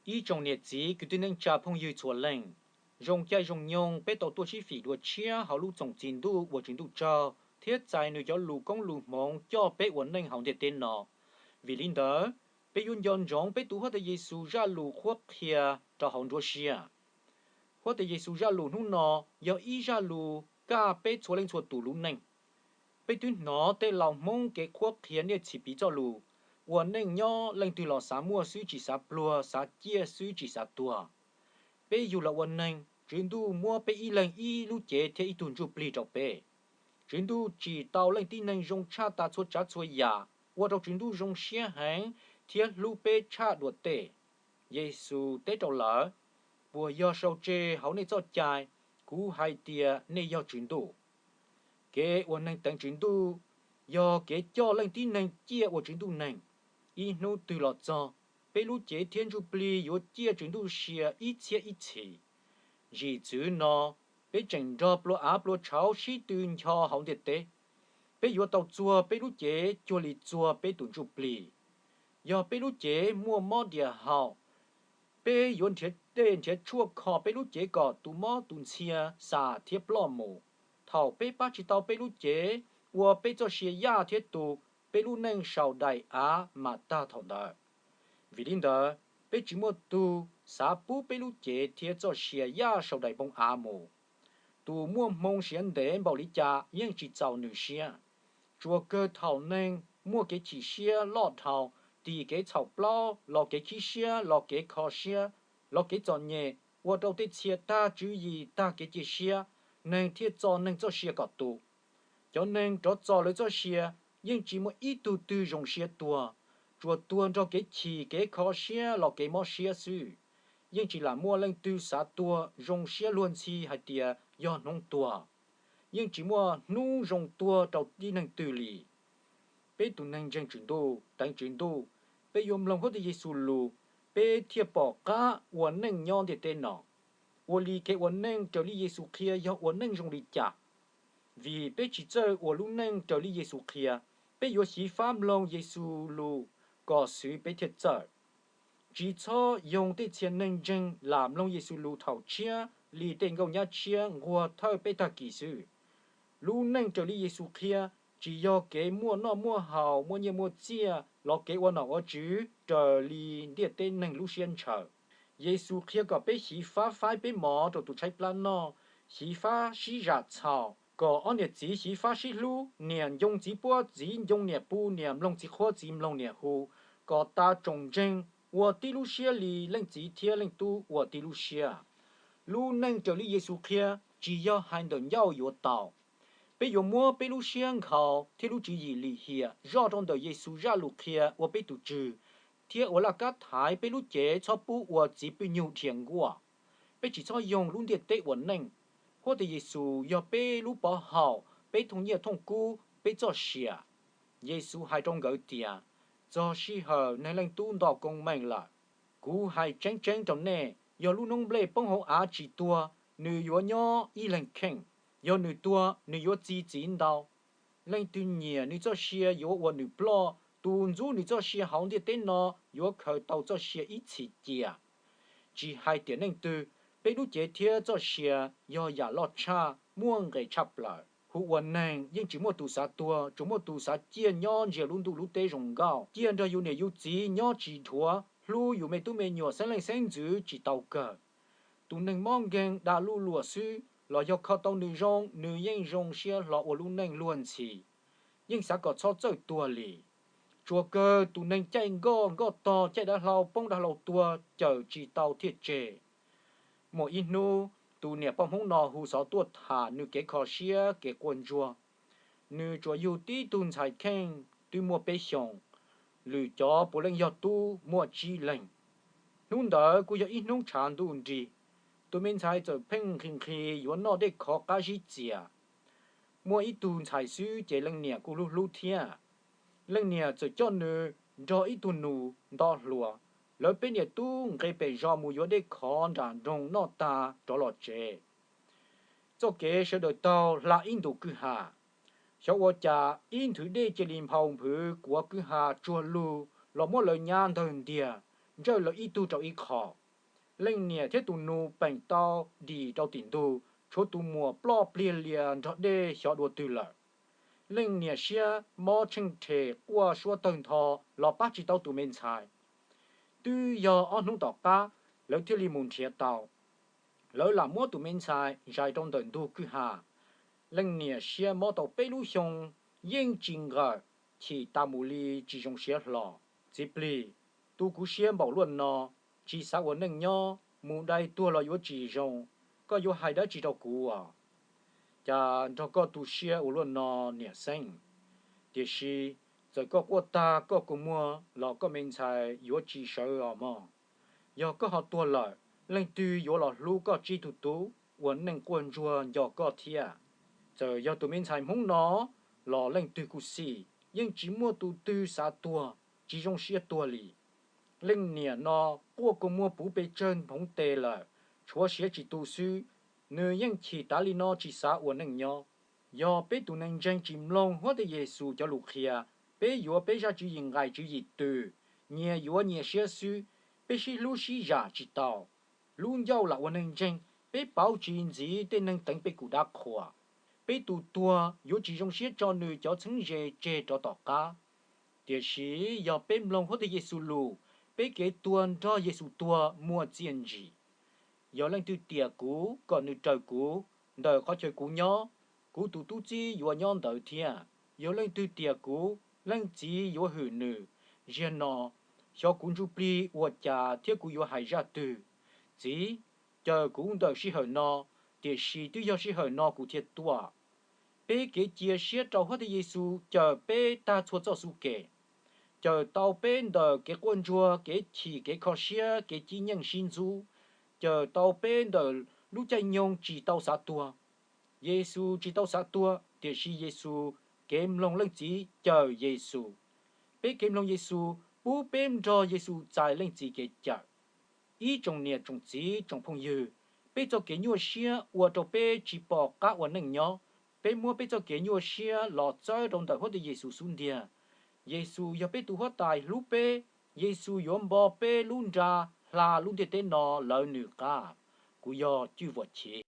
Ib tsoom niam txiv kwv tij neej tsa phooj ywg txhua leej, zoo caij zoo nyoog peb tau tuaj sib fim dua tshiab hauv lub txoos txi Ntuj ua Tswv Ntuj tsaug thiab txais nws cov lus koob lus hmoov coj peb ua neej hauv ntiaj teb no. Vim li ntawd, peb yuav nco ntsoov peb tus Huab Tais Yes Xus zaj lus qhuab qhia rau hauv nruab siab. Huab Tais Yes Xus zaj lus hnub no yog ib zaj lus kaj peb txhua leej txhua tus lub neej. Peb twb hnov tej laus Hmoob kev qhuab qhia niaj txhis piv txoj lus, ua neej nyob leej twg los xav muaj xwb tsis xav pluag, xav ciaj xwb tsis xav tuag. Peb yug los ua neeg, Tswv Ntuj muab peb ib leeg ib lub cev thiab ib tug ntsuj plig rau peb. Tswv Ntuj tsim tau leej tib neeg zoo tshaj tas txhua tsav txhua yam, ua rau Tswv Ntuj zoo siab heev thiab hlub peb tshaj dua tej. Yes Xus teb rau lawv, puas yog sau tseg hauv nej txoj cai, kuv hais tias nej yog Tswv Ntuj? Kev ua neeg teev Tswv Ntuj yog kev coj leej tib neeg ciaj ua Tswv Ntuj neeg. Ib hnub twg los txog, peb lub cev thiab ntsuj plig yuav ciaj Tswv Ntuj sia ib txhiab ib txhis. Zim txwv no, peb tseem nrog plua av plua tshauv sib tw ncho hauv ntiaj teb. Peb yuav tau txuag peb lub cev cuag li txuag peb tus ntsuj plig. Yog peb lub cev muaj mob dias haus, peb yuav nrhiav dej nrhiav tshuaj kho peb lub cev kom tus mob tus ntxhias xam thiab ploj mus. Thaum peb pab tsis tau peb lub cev ua peb txoj sia yaj thiab tu, peb lub neej saum daim av mas tag thaum ntawd. Vim li ntawd, peb tsis muaj tug xav pub peb lub cev thiab txoj sia yaj saum daim npoo av mus. Tus muaj hmoo siav ntev npaum li cas yeej tsis txaus nws siab. Tsuas kawg thaum neeg muaj kev chim siab loj dhau, tim kev txhaum plaub los kev khib siab los kev kho siab los kev txom nyem ua rau tej txhia tag tswv yim tag kev cia siab, neeg thiaj txo neeg txoj sia kom tu. Cov neeg rov txo lawv txoj sia, yeej tsis muaj ib tug twg zoo siab tuag, tsuas tuag nrog kev chim kev kho siab los kev mob siab xwb. Yeej tsis lam muaj leej twg xav tuag zoo siab luag ntxhi hais tias yog hnub tuag. Yeej tsis muaj hnub zoo tuag rau tib neeg twg li. Peb tus neeg ntseeg Tswv Ntuj, teev Tswv Ntuj, peb yuav mloog Huab Tais Yes Xus lus, peb thiaj pom qab ua neej nyob ntiaj teb no. Ua li kev ua neej raws li Yes Xus qhia yog ua neej zoo li cas. Vim peb tsis txawj ua lub neej raws li Yes Xus qhia, peb yuav xyiv fab mloog Yes Xus lus kom xwv peb thiaj txawj. Tsis txhob yoog tej txhia neeg ntseeg lam mloog Yes Xus lus thaum tshiab li tej nkauj nyab tshiab nquag thawj peb tag kis xwb. Lub neej raws li Yes Xus qhia tsis yog kev muaj noj muaj haus muaj nyiaj muaj txiaj los kev ua nom ua tswv raws li ntiaj teb neeg lub siab ntshaw. Yes Xus qhia kom peb xyiv fab faib peb mov rau tus tshaib plab noj, xyiv fab sib zam txhaum, kom ob niam txiv xyiv fab sib hlub, niam ncoo txiv puab txiv ncoo niam pub, niam mloog txiv qhuab txiv mloog niam hu, kom tas tsoom ntseeg ua tib lub siab li leej txiv thiab leej tub ua tib lub siab. Lub neej raws li Yes Xus qhia tsis yog hais ntawm ncauj yuav tau. Peb yuav muab peb lub siab nkhaus thiab lub tswv yim lim hiam zoj rau ntawm Yes Xus zaj lus qhia ua peb tus tswv, thiab ua laj kab thaiv peb lub cev txhob pub ua txiv pwj nyug dhia nkuaj. Peb tsis txhob yoog lub ntiaj teb ua neej. Huab Tais Yes Xus yog peb lub pov haum, peb thooj nyiaj thooj kub, peb txoj sia. Yes Xus hais rau nkawd tias, txog sij hawm Neeg Leej Tub nto koob meej lawm. Kuv hais tseeb tseeb rau nej, yog lub noob nplej poob hauv av tsis tuag, nws yuav nyob ib leeg kheej. Yog nws tuag, nws yuav txi txiv ntau. Leej twg nyiam nws txoj sia yuav ua nws ploj, tus ntxub nws txoj sia hauv ntiaj teb no yuav khaws tau txoj sia ib txhis cia. Tsis hais tiam neej twg, peb lub cev thiab txoj sia yog yam loj tshaj, muaj nqis tshaj plaws. Hu ua neeg yeej tsis muaj tus xav tuag, tsuas muaj tus xav ciaj nyob ntsia lub ntuj lub teb zoo nkauj, ciaj nrog yus niam yus txiv nyob tsis dhuav, hlub yus me tub me nyuam xeeb leej xeeb ntxwv tsis tau kawg. Tus neeg mob nkeeg dag luj luam xwb los yog kho tau nws zoo, nws yeej zoo siab hlo ua lub neej luag ntxhi, yeej xav kom txhob txawj tuag li. Tsuas kawg tus neeg caij nkoj nkoj tog, caij dav hlau poob dav hlau tuag cawm tsis tau thiaj tseg. Muaj ib hnub, tus niam poj Hmoob no hu xov tuaj tham nws kev kho siab kev quaj ntsuag. Nws tsuas yug tib tug ntxhais kheej twb muaj peb xyoos, lwm cov puav leej yog tub muaj tsib leeg. Hnub ntawd kuj yog ib hnub tshav ntuj nrig, tus me ntxhais txawm pheej nqhis nqhis yuav noj dej khov qab zib txias. Muaj ib tug ntxhais xwb ces leej niam kuj hlub hlub thiab. Leej niam txawm coj nws nrog ib tug nus nto hluas, lawv peb niam tub nqes pem zos mus yuav dej khov nram nroog noj tas rov los tsev. Txoj kev sawv daws taug hla ib ntus kwj ha, xyov ua cas ib nthwv dej cia li nphau nphwv kuav kwj ha tsuag lug los muab lawv nyab ntawg ntiag. ntsawj lawv ib tug rau ib qho. Leej niam thiab tus nus peem tau dim rau tim ntug, tshuav tus muam ploj pliag lias nrog dej xyov dua twg lawm. Leej niam siab mob tsheej rhe quaj suab tawg ntho los pab tsis tau tus me ntxhais. Twb yog ob hnub tom qab, lawv thiaj li mus nrhiav tau. Lawv lam muab tus me ntxhais zais rau ntawm ntug kwj ha. Leej niam siab mob tau peb lub xyoo yeej tsis nqawm, chim tas mus li tsis zoo siab hlo. Txiv plig, tu kuv siab npaum luaj no, tsis xav ua neej nyob, mus dai tuag los yuav tsis zoo, koj yuav hais dab tsi rau kuv os? Cas nrog koj tu siab ua luaj no niam xeeb? Tiam sis txawm koj quaj tag koj kua muag los koj me ntxhais yuav tsis sawv os mog. Yog koj ho tuag lawm, leej twg yuav los hlub koj tsib tug tub ua neej quaj ntsuag nco koj thiab? Txawm yog tus me ntxhais Hmoob no los leej twg kuj xij, yeej tsis muaj tus twg xav tuag, tsis zoo siab tuag li. Leej niam no quaj kua muag puv pes tsawg nphoov tes lawm, tshuav siav tsis tu xwb, nws yeej chim tas li no tsis xav ua neej nyob. Yog peb tus neeg ntseeg tsis mloog Huab Tais Yexus cov lus qhia, peb yuav peb zaj tswv yim nqaim tswv yim twg, nyias yuav nyias siab xwb, peb sib hlub sib zam tsis tau. Lub ncauj lam ua neeg ntseeg, peb pauv tsis ntxiv tej neeg teev peb kum dab qhuas. Peb tus tuag yuav tsis zoo siab tso nws cov txheeb ze tseg rov tom qab. Tiam sis yog peb mloog Huab Tais Yexus lus, peb kev tuag nrog Yexus tuag muaj txiaj ntsig. Yog leej twg tiam kuv kom nws raws kuv, ntawm qhov chaw kuv nyob, kuv tus tub txib yuav nyob ntawd thiab. Yog leej twg tiam kuv, leej txiv yuav hwm nws. Ziag no, xyov kuv ntsuj plig ua cas thiab kuv yuav hais zaj twg. Txiv, cawm kuv ntawm sij hawm no, tiam sis twb yog sij hawm no kuv thiaj tuaj. Peb kev cia siab rau Huab Tais Yexus cawm peb tag txhua txoj xu kem, cawm tau peb ntawm kev quaj ntsuag, kev chim, kev kho siab, kev cib nyeej sib ntxub, cawm tau peb ntawm lub caij nyoog tsis tau xav tuag. Yexus tsis tau xav tuag, tiam sis Yexus kev mloog leej txiv cawm Yexus. Peb kev mloog Yexus pub peb nrog Yexus txais leej txiv kev cawm. Ib tsoom niam tsoom txiv tsoom phooj ywg, peb txoj kev nyuaj siab ua rau peb tsis pom qab ua neej nyob. Peb muab peb txoj kev nyuaj siab los txawb rau ntawm Huab Tais Yexus xub ntiag. Yexus yog peb tus Huab Tais hlub peb. Yexus yuav npo peb lub nra hla lub ntiaj teb no lawv nws qab. Kuv yog Cwj Vam Chiv.